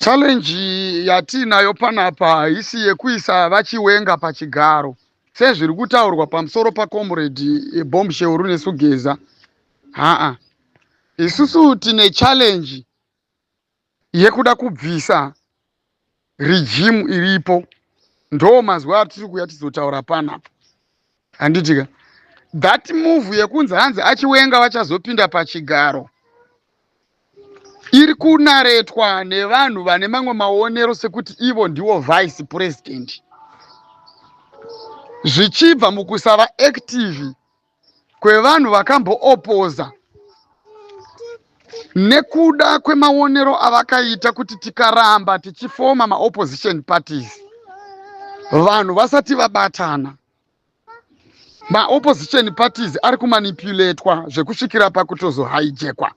Challenge yatiinayo panapa haisi yekuisa VaChiwenga pachigaro sezviri kutaurwa pamusoro paComrade Bombshell Runesu Geza. Haa, isusu tine challenge yekuda kubvisa regime iripo. Ndo mazwi atiri kuya tizotaura panapa, handitika? That move yekunzi hanzi aChiwenga vachazopinda pachigaro iri kunaretwa nevanhu vane mamwe maonero sekuti ivo ndivo vice president, zvichibva mukusava active kwevanhu vakamboopposa nekuda kwemaonero avakaita kuti tikaramba tichifoma maopposition parties, vanhu vasati vabatana, maopposition parties ari kumanipulatwa zvekusvikira pakutozohijackwa.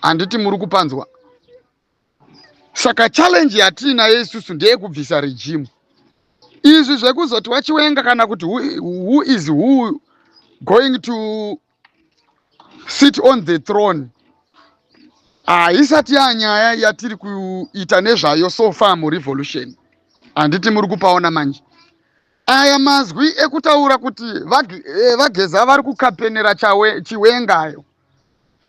Handiti muri kupanzwa? Saka challenge yatiinayo isusu ndeyekubvisa regime. Izvi zvekuzoti waChiwenga kana kuti who is who going to sit on the throne haisati yanyaya yatiri kuita nezvayo so far murevolution. Handiti muri kupaona manje? Aya mazwi ekutaura kuti vaGeza vari kucampaignera Chiwengayo,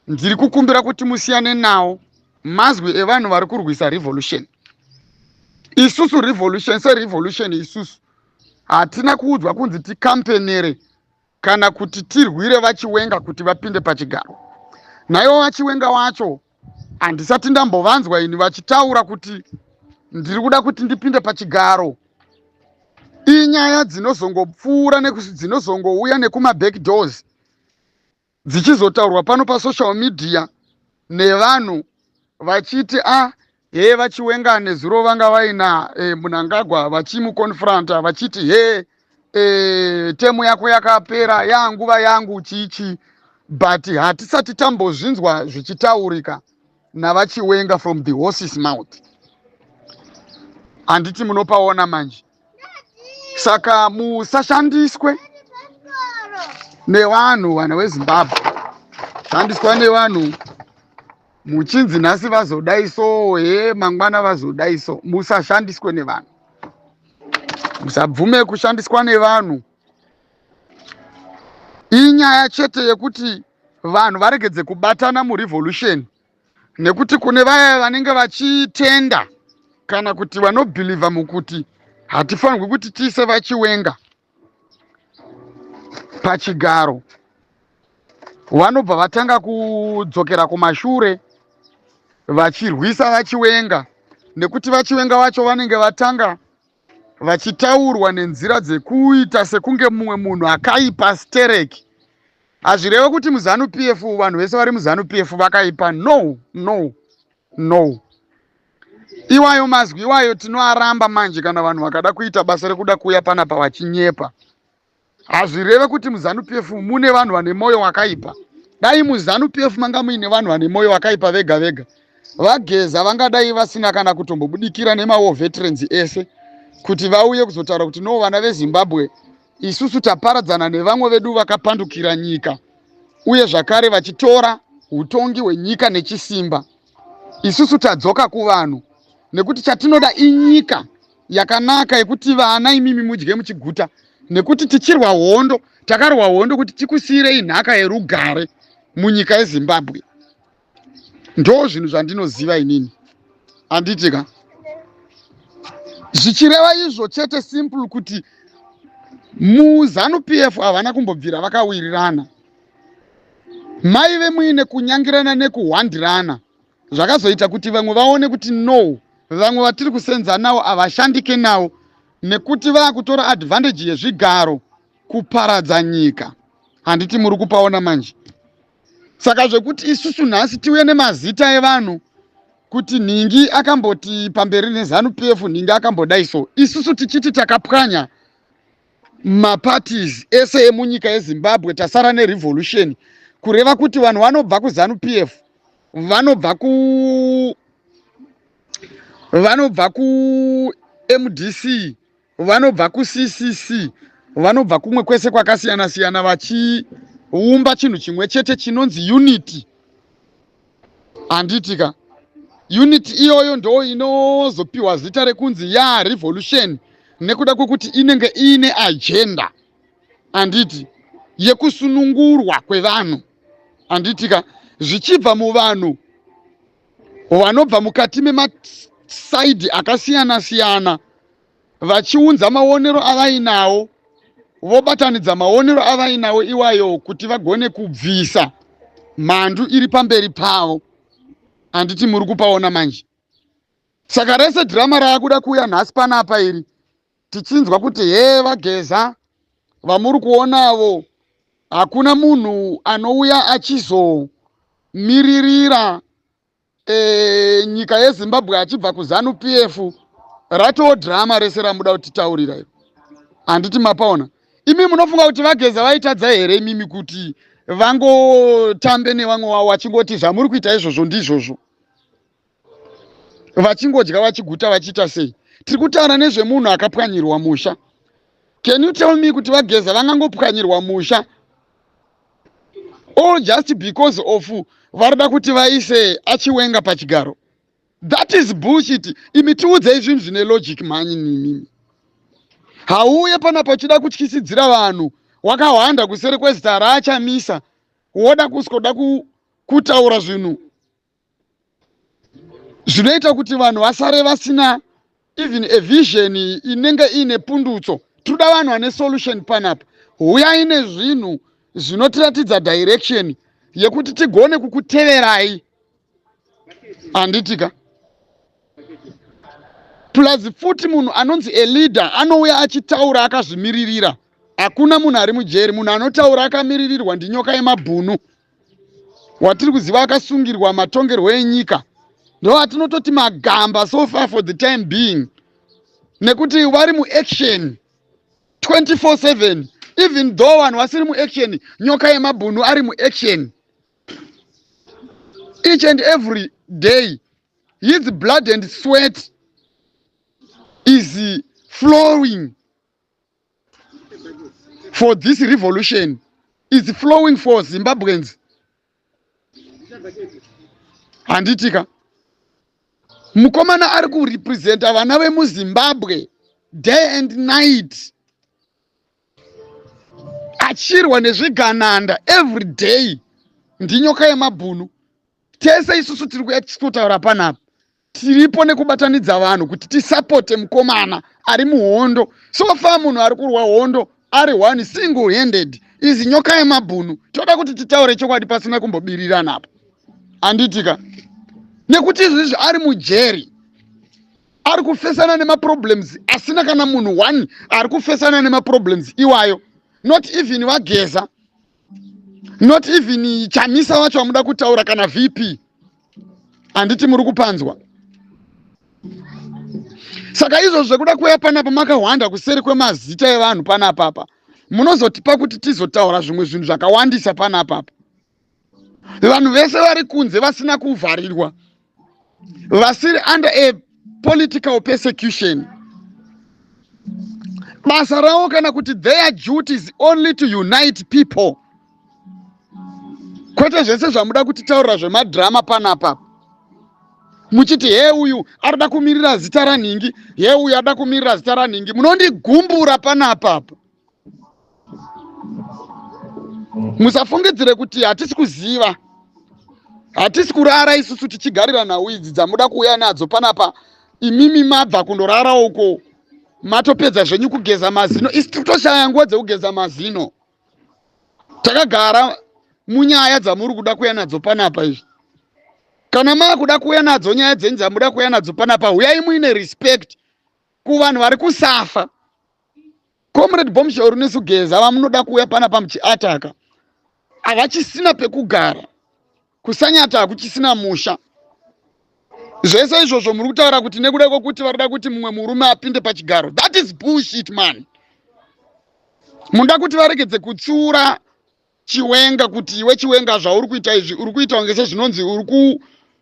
ndiri kukumbira kuti musiyane nawo. Mazwi evanhu vari kurwisa revolution. Isusu revolution, serevolution, isusu hatina kuudzwa kunzi ticampaignere kana kuti tirwire vaChiwenga kuti vapinde pachigaro. Naivo vaChiwenga wacho handisati ndambovanzwa ini vachitaura kuti ndiri kuda kuti ndipinde pachigaro. Inyaya dzinozongopfuura, dzinozongouya nekumaback doors, dzichizotaurwa pano pasocial media nevanhu vachiti a he, vaChiwenga nezuro vanga vaina Mnangagwa vachimuconfronta vachiti he, term yako yakapera, yanguva yangu chichi, but hatisati tambozvinzwa zvichitaurika navaChiwenga from the horse's mouth. Handiti munopaona manje? Saka musashandiswe nevanhu, vana veZimbabwe, shandiswa nevanhu muchinzi nhasi vazodai so, he, mangwana vazodai so. Musashandiswe nevanhu, musabvume kushandiswa nevanhu. Inyaya chete yekuti vanhu varegedze kubatana murevolution, nekuti kune vaya vanenge vachitenda kana kuti vanobelieva mukuti hatifanirwi kuti tiise vaChiwenga pachigaro, vanobva vatanga kudzokera kumashure vachirwisa vaChiwenga, nekuti vaChiwenga vacho vanenge vatanga vachitaurwa nenzira dzekuita sekunge mumwe munhu akaipa stereki. Hazvireve kuti muZANU PF vanhu vese vari muZANU PF vakaipa. No, no, no, iwayo mazwi iwayo tinoaramba manje. Kana vanhu vakada kuita basa rekuda kuuya panapa vachinyepa, hazvireve kuti muZANU PF mune vanhu vane mwoyo wakaipa. Dai muZANU PF manga muine vanhu vane mwoyo wakaipa vega vega, vaGeza vangadai vasina kana kutombobudikira nemawar veterans ese kuti vauye kuzotaura kuti no, vana veZimbabwe, isusu taparadzana nevamwe vedu vakapandukira nyika uye zvakare vachitora utongi hwenyika nechisimba. Isusu tadzoka kuvanhu nekuti chatinoda inyika yakanaka yekuti vana imimi mudye muchiguta, nekuti tichirwa hondo, takarwa hondo kuti tikusiyirei nhaka yerugare munyika yeZimbabwe. Ndo zvinhu zvandinoziva inini, handiti ka? Zvichireva izvo chete, simple, kuti muZANU PF havana kumbobvira vakawirirana. Maive muine kunyangirana nekuhwandirana zvakazoita kuti vamwe vaone kuti no, vamwe vatiri kusenza navo havashandike navo nekuti vaakutora advantage yezvigaro kuparadza nyika. Handiti muri kupaona manje? Saka zvekuti isusu nhasi tiuye nemazita evanhu kuti nhingi akamboti pamberi neZANU PF, nhingi akambodai so, isusu tichiti takapwanya maparties ese emunyika yeZimbabwe, tasara nerevolution, kureva kuti vanhu vanobva kuZANU PF, vanobva kuMDC, vanobva kuCCC, vanobva kumwe kwese kwakasiyana siyana, vachiumba chinhu chimwe chete chinonzi unity, handiti ka? Unit iyoyo ndo inozopiwa zita rekunzi ya revolution nekuda kwekuti inenge iine agenda, handiti, yekusunungurwa kwevanhu, handitika, zvichibva muvanhu vanobva mukati memasaidhi akasiyana siyana, vachiunza maonero avainawo, vobatanidza maonero avainawo iwayo kuti vagone kubvisa mhandu iri pamberi pavo. Handiti muri kupaona manje? Saka rese dhirama raakuda kuuya nhasi panapa iri, tichinzwa kuti he, vaGeza vamuri kuonavo, hakuna munhu anouya achizomiririra nyika yeZimbabwe achibva kuZANU PF, ratoo dhirama rese ramuda kutitaurira iro. Handiti mapaona imi? Munofunga kuti vaGeza vaitadza here imimi kuti vangotambe nevamwe wavo, vachingoti zvamuri kuita izvozvo ndizvozvo, vachingodya, vachiguta, vachiita sei? Tiri kutaura nezvemunhu akapwanyirwa musha. Can you tell me kuti vaGeza vangangopwanyirwa musha all just because of varida kuti vaise aChiwenga pachigaro? That is bullshit. Imi, tiudzei zvinhu zvine logic mhanyi. Nimimi hauye panapa uchida kutyisidzira vanhu, wakahwanda kuseri kwezita raachamisa, woda kusikoda kutaura zvinhu zvinoita kuti vanhu vasare vasina even a vision inenge iine pundutso. Tinoda vanhu vane solution panapa. Huyai nezvinhu zvinotiratidza direction yekuti tigone kukuteverai, handitika? Plus futi munhu anonzi a leader anouya achitaura akazvimiririra. Hakuna munhu ari mujeri. Munhu anotaura akamiririrwa ndinyoka yemabhunu watiri kuziva akasungirwa matongerwo enyika. Ndo atinototi magamba so far for the time being, nekuti vari muaction 24/7. Even though vanhu vasiri muaction, nyoka yemabhunu ari muaction each and every day. His blood and sweat is flowing for this revolution, is flowing for Zimbabweans, handitika? Mukomana ari kurepresenta vana vemuZimbabwe day and night, achirwa nezvigananda every day, ndinyoka yemabhunu. Tese isusu tiri kuya tichitotaura panapa, tiripo nekubatanidza vanhu kuti tisapote mukomana ari muhondo. So far munhu ari kurwa hondo ari one, single handed, izi nyoka yemabhunu. Toda kuti titaure chokwadi pasina kumbobirirana apa, handitika? Nekuti izvizvi ari mujeri, ari kufesana nemaproblems asina kana munhu one ari kufesana nemaproblems iwayo, not even vaGeza, not even Chamisa wacho vamuda kutaura, kana VP. Handiti muri kupanzwa? Saka izvozvo zvekuda kuuya panapa makahwanda kuseri kwemazita evanhu panapapa, munozotipa kuti tizotaura zvimwe zvinhu zvakawandisa panapapa. Vanhu vese vari kunze vasina kuvharirwa, vasiri under a political persecution, basa ravo kana kuti their duty is only to unite people, kwete zvese zvamuda kutitaurira zvemadhirama panapa, muchiti he, uyu arida kumirira zita ranhingi, he, uyu arida kumirira zita ranhingi. Munondigumbura panapapa. Musafungidzire kuti hatisi kuziva, hatisi kurara isusu tichigarira nhau idzi dzamuda kuuya nadzo panapa. Imimi mabva kundorara uko, matopedza zvenyu kugeza mazino. Isi tiri kutoshaya nguva dzekugeza mazino, takagara munyaya dzamuri kuda kuuya nadzo panapa izvi. Kana maakuda kuuya nadzo nyaya dzenyu dzamuda kuuya nadzo panapa, huyai muine respect kuvanhu vari kusafa. Comrade Bombshell neSugeza vamunoda kuuya panapa muchiataka havachisina pekugara, kusanyata hakuchisina musha. Zvese izvozvo muri kutaura kuti nekuda kwokuti varida kuti mumwe murume apinde pachigaro, that is bullshit, man. Munoda kuti varegedze kutsiura Chiwenga kuti iwe Chiwenga, zvauri kuita izvi uri kuita kunge sezvinonzi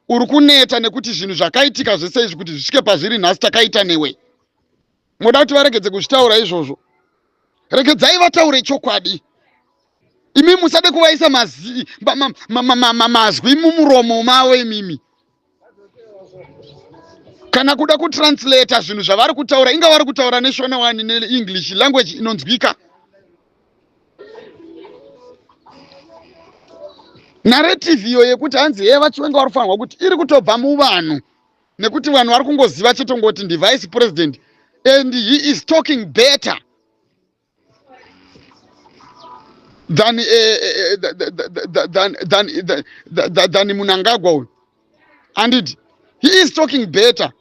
uri kuneta nekuti zvinhu zvakaitika zvese izvi kuti zvisvike pazviri nhasi takaita newe. Moda kuti varegedze kuzvitaura izvozvo? Regedzai vataure chokwadi. Imi musade kuvaisa mazwi mumuromo mavo imimi. Kana kuda kutranslata zvinhu zvavari kutaura, inga vari kutaura neShona wani, neEnglish language inonzwika. Narrative iyo yekuti hanzi heye vaChiwenga vari kufanirwa kuti iri kutobva muvanhu, nekuti vanhu vari kungoziva chetongoti ndivice president and he is talking better than Munangagwa uyu, anditi? He is talking better.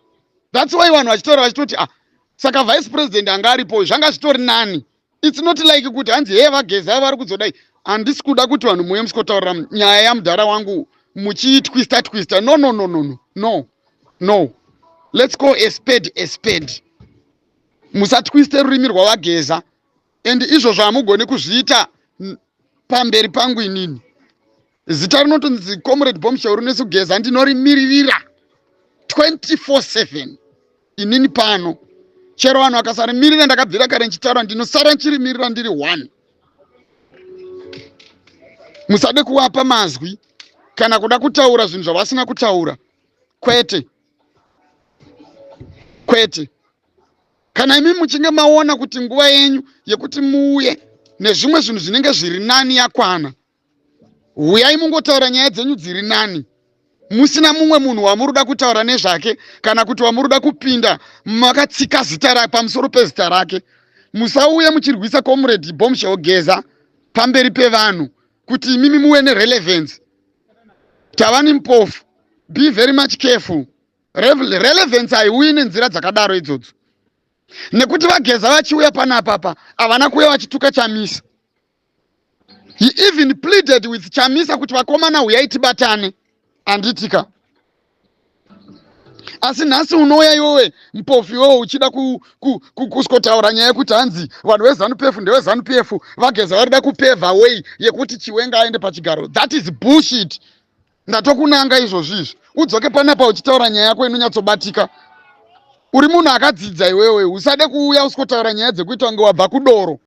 That's why vanhu vachitaura vachitoti, ah, saka vice president anga aripo zvanga zvitori nani. It's not like kuti hanzi heye vaGeza vari kuzodai. Handisi kuda kuti vanhu muye musikotaurira nyaya yamudhara wangu muchiitwista twista. No, no, no, no, no, no, no. Let's call a spade a spade. Musatwiste rurimi rwavaGeza, and izvozvo hamugoni kuzviita pamberi pangu inini. Zita rinotonzi Comrade Bombshell Runesu Geza ndinorimirira 24/7 inini pano. Chero vanhu vakasarimirira, ndakabvira kare ndichitaura, ndinosara ndichirimirira ndiri one. Musade kuvapa mazwi kana kuda kutaura zvinhu zvavasina kutaura. Kwete, kwete. Kana imi muchinge maona kuti nguva yenyu yekuti muuye nezvimwe zvinhu zvinenge zviri nani yakwana, huyai mungotaura nyaya dzenyu dziri nani, musina mumwe munhu wamuruda kutaura nezvake kana kuti wamuruda kupinda makatsika zita pamusoro pezita rake. Musauye muchirwisa Comrade Bombshell Geza pamberi pevanhu kuti imimi muve nerelevance. Tava Mpofu, be very much careful. Relevance haiuyi nenzira dzakadaro idzodzo, nekuti vaGeza vachiuya panapapa havana kuuya vachituka Chamisa. He even pleaded with Chamisa kuti vakomana, huyai tibatane, handitika? Asi nhasi unouya iwewe Mpofu, iwewe uchida kusikotaura nyaya yekuti hanzi vanhu veZANU PF ndeveZANU PF, vaGeza varida kupeva way yekuti Chiwenga aende pachigaro. That is bullshit. Ndatokunanga izvozvi izvi, udzoke panapa uchitaura nyaya yako inonyatsobatika. Uri munhu akadzidza iwewe, usade kuuya usikotaura nyaya dzekuita kunge wabva kudoro.